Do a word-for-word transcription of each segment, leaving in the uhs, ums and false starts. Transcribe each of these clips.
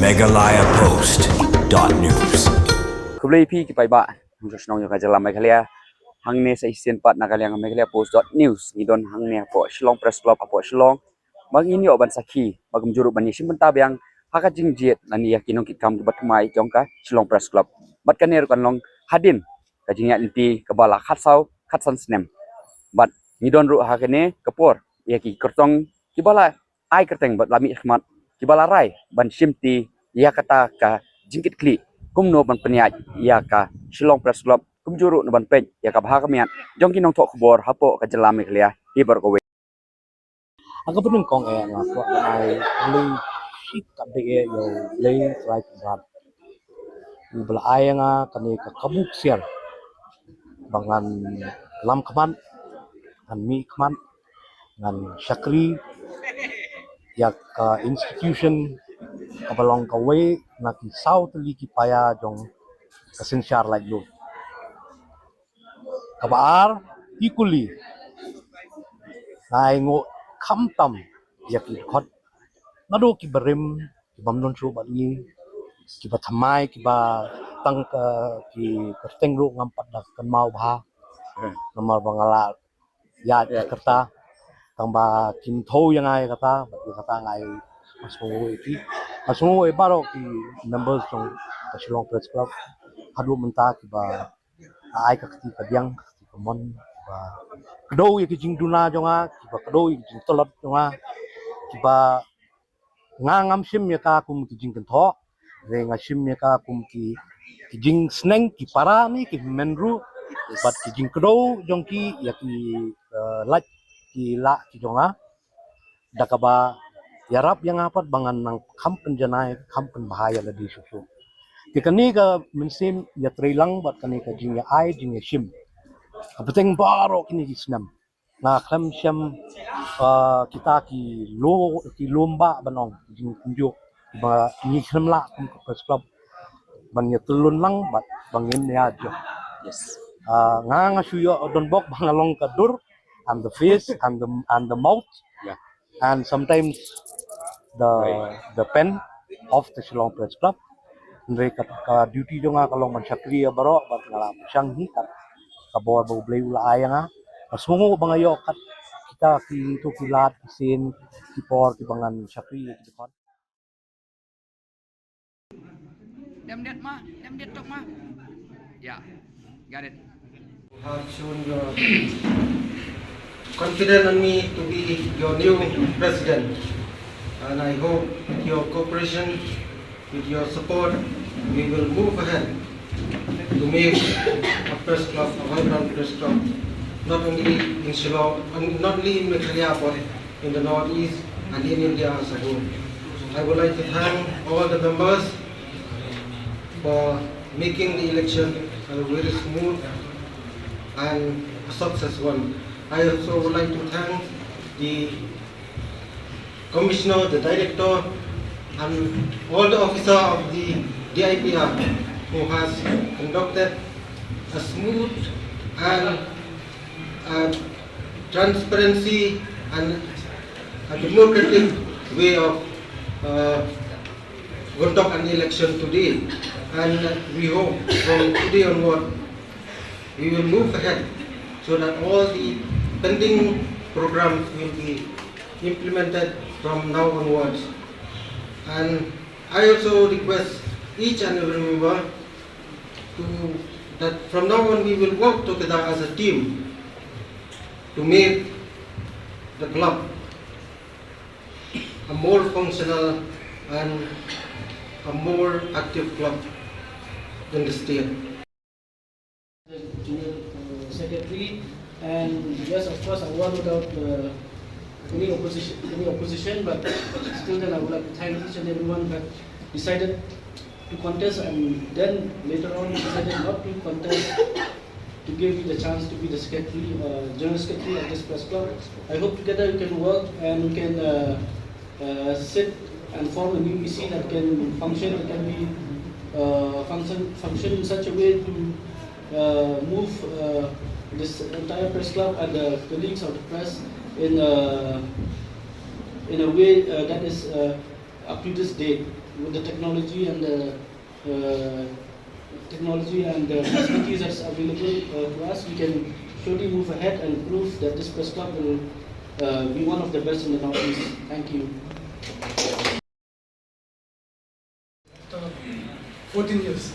Meghalaya Post dot news. Khublei phi ki paidbah, nongshong shnong jong ka jylla Meghalaya. Hangne sa shisien pat na ka liang Meghalaya Post dot news ngi don hangne hapoh Shillong Press Club hapoh Shillong. Ba ngin ïoh ban sakhi ba kumjuh ruh ban ïashim bynta biang ha ka jingjied lane ïa ki nongkitkam kiba thymmai jong ka Shillong Press Club. Bad kane ruh kan long hadien ka jingïaid lynti kaba la khatsaw khatsan snem. Bad ngi don ruh ha kane ka por ïa ki kyrtong kiba la ai kyrteng bad la mih khmat, kiba la rai ban shimti ïa kata ka jingkitkhlieh kumno ban pynïaid ïa ka Shillong Press Club, kumjuh ruh na ban peit ïa ka bha ka miat jong ki nongthoh khubor hapoh ka jylla Meghalaya hi baroh kawei. Ha kaba nyngkong eh nga kwah ban ai khublei shikatdei eh ïa U Blei Trai Kynrad, uba la ai ïa nga kane ka kabu ksiar ba ngan lam khmat, ngan mih khmat, ngan shakri ïa ka institution kaba long kawei na ki saw tylli ki paia jong ka synshar laitluid. Kaba ar, equally, nga ai nguh khamtam ïa ki dkhot naduh ki barim, ki bym don shuh bad ngi, kiba thymmai, kiba tang ka, ki kyrteng ruh ngam pat da kynmaw bha. Hmm. Namar ba nga la ïaid, ïaid ka rta, tang ba kim thew ïa nga ïa kata, bad ïa kata nga ai, nga sngewnguh ïa ki, nga sngewnguh ïa baroh ki members jong ka Shillong Press Club haduh mynta kiba ai ka kti ka biang, ka kti ka mon, kiba kdew ïa ki jingduna jong nga, kiba kdew ïa ki jingtlot jong nga, kiba nga ngam shim ïa ka kum ki jingkynthoh, hynrei nga shim ïa ka kum ki, ki jingsneng, ki para ne ki hynmen ruh, bad ki jingkdew jong ki ïa ki, eh, lait ki lah ki jong nga, da kaba ïarap ïa nga pat ba ngan nang kham pynjanai, kham pynbha ïa lade shuh shuh. Te kane ka mynsiem ïatreilang bad kane ka jingïa-ai, jingïashim, ka bteng baroh kine ki snem, nga khlem shem, ah, kita ki lo, ki lum ba ban ong jingkynjoh ba ngi khlem lah kum ka Press Club ban ïatylun lang bad ba ngin ïa jop. Yes. Ah, nga, nga shu ïoh donbok ba nga long ka dur, I'm the face and the, and the mouth. Yeah. And sometimes the, right, the pen of the Shillong Press Club. Hynrei ka, ka duty jong nga ka long ban shakri ïa baroh bad nga la pyrshang hi kat ka bor ba U Blei u la ai ïa nga. Nga sngewnguh ba nga ïoh kat kita ki, tu ki lad, ki sien, ki por kiba ngan shakri ïa ki dkhot. Dem det ma, dem det tok ma. Yeah, got it. Have shown your confidence on me to be your new president, and I hope with your cooperation, with your support, we will move ahead to make a press club, a vibrant press club, not only in Shillong, not only in Meghalaya, but in the Northeast and in India as a whole. I would like to thank all the members for making the election a very smooth and a success one. I also would like to thank the commissioner, the director, and all the officer of the D I P R who has conducted a smooth and, uh, transparency and a democratic way of, uh, conduct an election today. And we hope from today onward we will move ahead so that all the pending programs will be implemented from now onwards. And I also request each and every member to, that from now on we will work together as a team to make the club a more functional and a more active club in the state. General, uh, Secretary, and yes, of course, I won without, uh, any opposition, any opposition, but still then I would like to thank each and everyone that decided to contest and then later on decided not to contest, to give me the chance to be the secretary, uh, general secretary of this press club. I hope together we can work and we can, uh, uh, sit and form a new E C that can function, that can be, uh, function, function in such a way to, uh, move, uh, this entire press club and the colleagues of the press in, uh, in a way, uh, that is, uh, Up to this date, with the technology and the uh, technology and the facilities that's available uh, to us, we can surely move ahead and prove that this press club will uh, be one of the best in the Northeast. Thank you. After fourteen years.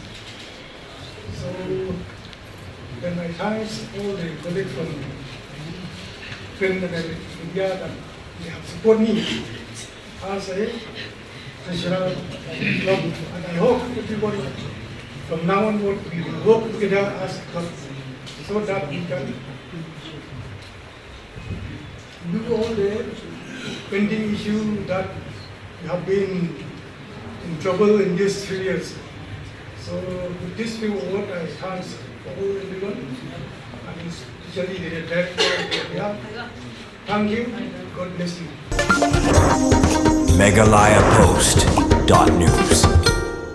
So then I thanks all the colleagues from print and media that they have supported me as a treasurer of the club. And I hope everybody from now onward we will work together as a club so that we can do all the pending issue that we have been in trouble in these three years. So with this few words, I thanks for all everyone, and especially the director of the club. Thank you. God bless you. Meghalaya Post dot news.